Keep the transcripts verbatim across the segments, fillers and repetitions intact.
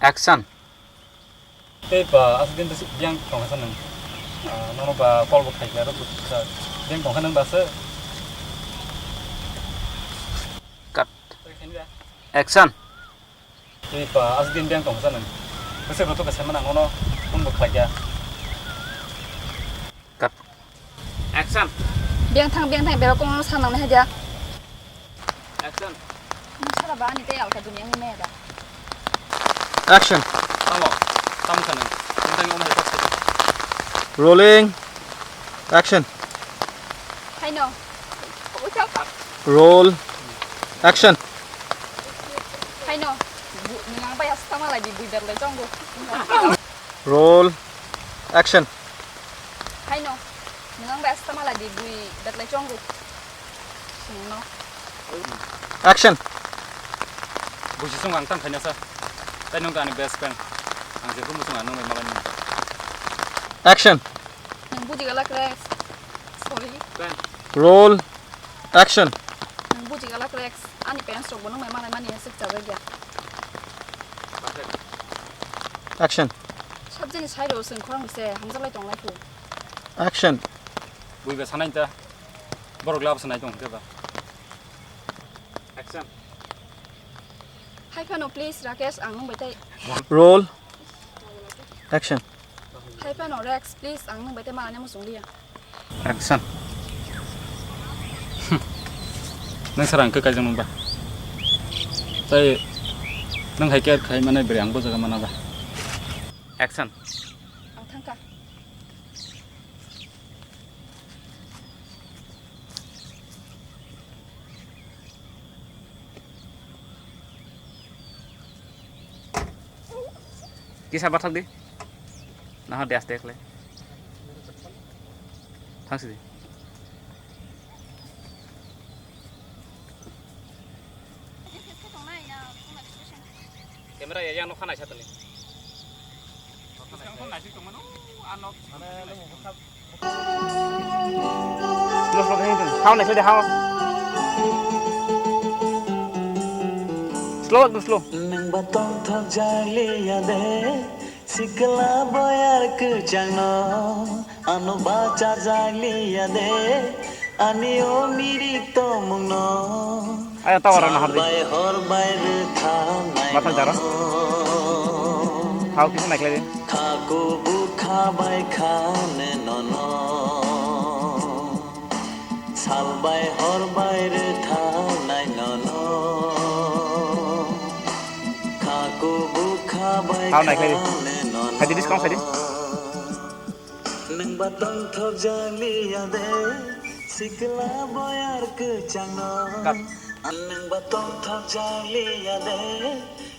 Action. Tei ba aswk din bisi biyang tongkha sa nwng. Ah, nono ba call bo khaikha aro bwsa biyang tongkha nwng ba se. Cut. Tei khaini ba? Action. Tei ba aswk din biyang tongkha sa nwng. Bwswk rwtokha se mano ang nono phone bo khlaikha. Cut. Action. Biyang thang, biyang thang, bebak kong sa nang nai dia. Action. Nung sara ba ani tei alka dunia ni me ba. Action. Tamo, tamo kha nung. Nung tang omo hai kok. Rolling. Action. Haino. Ucap. Roll. Action. Haino. Nang bai asta malai di bui berle jongo. Roll. Action. Haino, nwng ang bai asta malai di bui betlai chongo. Sungno. Action. Buji song ang tang khaina sa. Tai nwng ani best friend. Ang je bumu song ano mai malai ni. Action. Nwng buji galak re. Sorry. Roll. Action. Nwng buji galak re. Ani parents rok bo nwng mai malai mani hesek chabai gya. Action. Sabjani sai ro sung khorang se hamjak lai tong lai pu. Action. Bui ba sanai ta. Borok lab sanai tong te ba. Action. Hai phano please Rakesh ang nung bai tai. Roll. Action. Hai phano Rex please ang nung bai tai malani musung liya. Action. Nang sarang ke kaijang nung ba. Tai nang hai care khai mane bere ang bo jaga mana ba. Action. Ang thangka. Kisa bathak di. Nah, di aste ekle. Thang sidi. Camera ya yang nokha naisa tani. Slow, slow, slow, slow. Hao naisa de hao. Slow, slow. Nang batong thok jali ya de. Sikla boyar kwchangno ano bacha jaliya de, ani o mirik tomungno. Aya tower ano hardi. Salbai horbai rwtha nai. Bathang jaro. Nono. Hao kisa naikhlai de. Khaku bukha bai khane nono. Salbai horbai rwtha nai nono. Khaku bukha bai. Hao naikhlai di. Khane nono. Khaidi discount khaidi. Nwng ba tongthok jaliya de, sikla boyar kwchangno. Cut. Nwng ba tongthok jaliya de,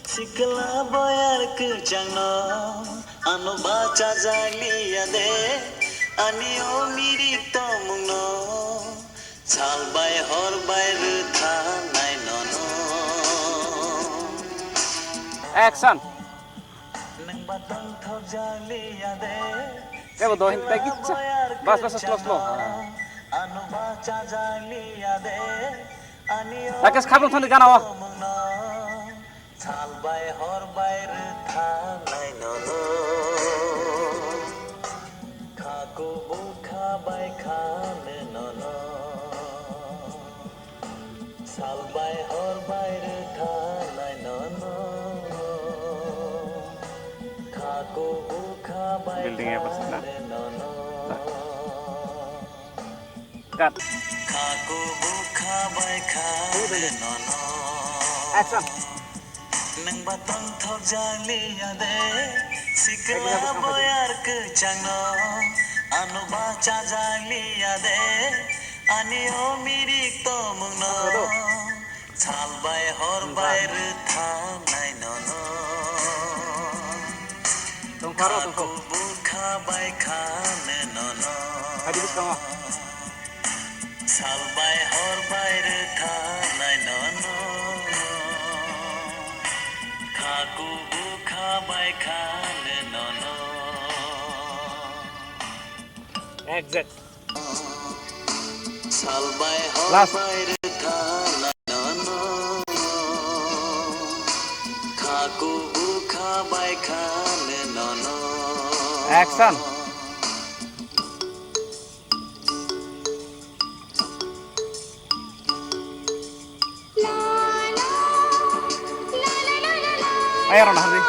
sikla boyar kwchangno. Ano bacha jaliya de, ani o mirik tomungno. Salbai horbai rwtha nai nono. Action. Nwng ba tongthok jaliya de. Kebo do hin tai kicha. Bas, bas, slow, slow. Ano bacha jaliya de. Ani o Rakesh, khapung thani gana o. Salbai horbai rwtha nai nono. Khaku bukha bai khane nono. Salbai horbai rwtha nai nono. Khaku bukha bai Building ya, bas na? Khane nono. Cut. Khaku bukha bai khane nono. Action. Nwng ba tongthok jaliya de, sikla boyar kwchangno, ano bacha jaliya de, ani o mirik tomungno. Salbai horbai rwtha nai nono. Tongpharo, tongpharo. Khaku bukha bai khane nono. Hadi bwskango. Salbai horbai rwtha nai nono. Khaku bukha bai khane nono. Exact. Salbai Last. Horbai rwtha nai nono. Khaku bukha Action. Ayo, rona hari.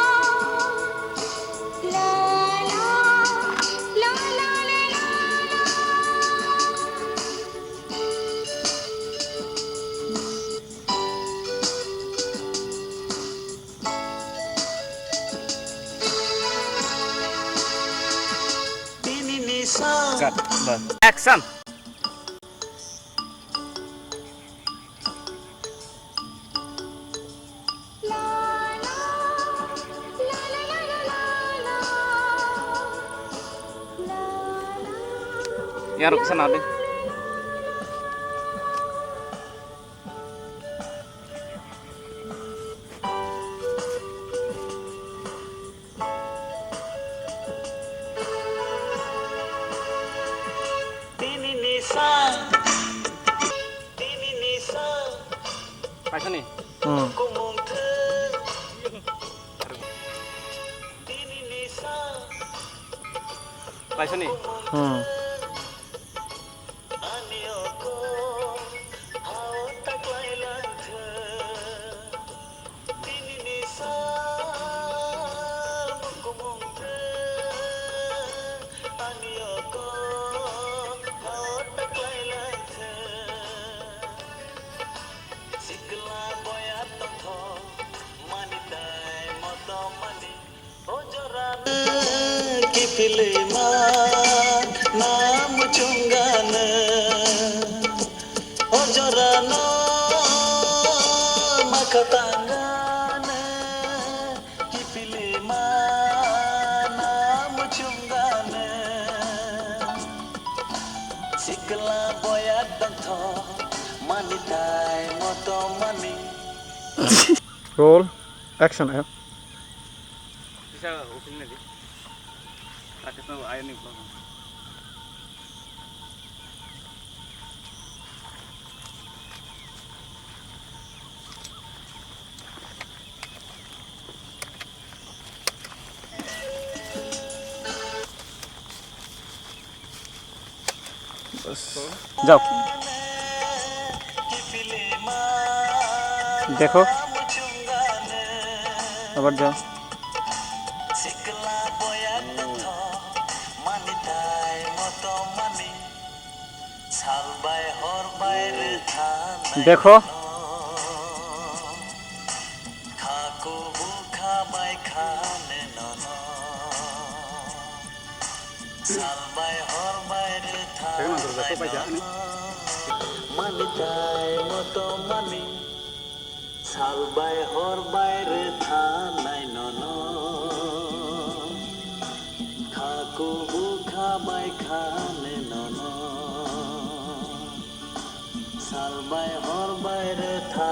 Cut. Bas. Action. Yaruk sana deh. Paisani? Hmm. Paisani? Hmm. Kiphilwima na muchungano, o jorano makatangano. Kiphilwima na muchungano, sikla boya tongtho mani tai moto mani. Roll. Action, eh? Kisa opening na di. Rakesh na ayani vlog. बस। जाओ। देखो। अब जाओ। देखो। Mani tai moto mani. Sal bai hor bai rwthanai nono, kha kubui kha bai kha ne nono. Sal bai hor bai rwtha